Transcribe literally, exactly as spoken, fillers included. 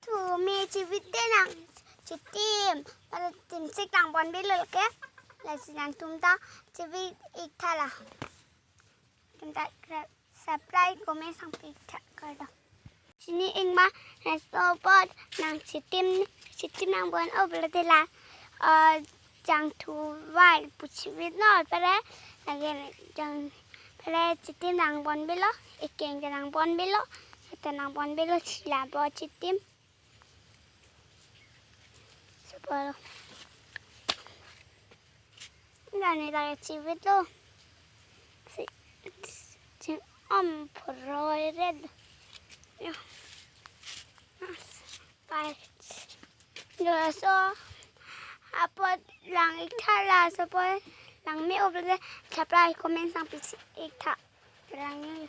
Tumi chivit te nangchitim. Para timsik nang bon bilo ke. Lasi nangtum ta chivit ik tha la. Tum ta subscribe, comment nangpi ik tha kardom. Chini ingma, laso apot nangchitim, chitim nang bon o pulote la, eh, jangthu vai pu chivit non pare, lake jang pare chitim nang bon bilo, ekeng ta nang bon bilo, ta nang bon bilo, chila bo chitim. Super. Lani lake chivit lo. Si, si, om phroi red. Yo. Bye. Yo, laso apot lang ik tha, laso apot lang me o pulote subscribe, comment nangpi ik tha. Lang yo.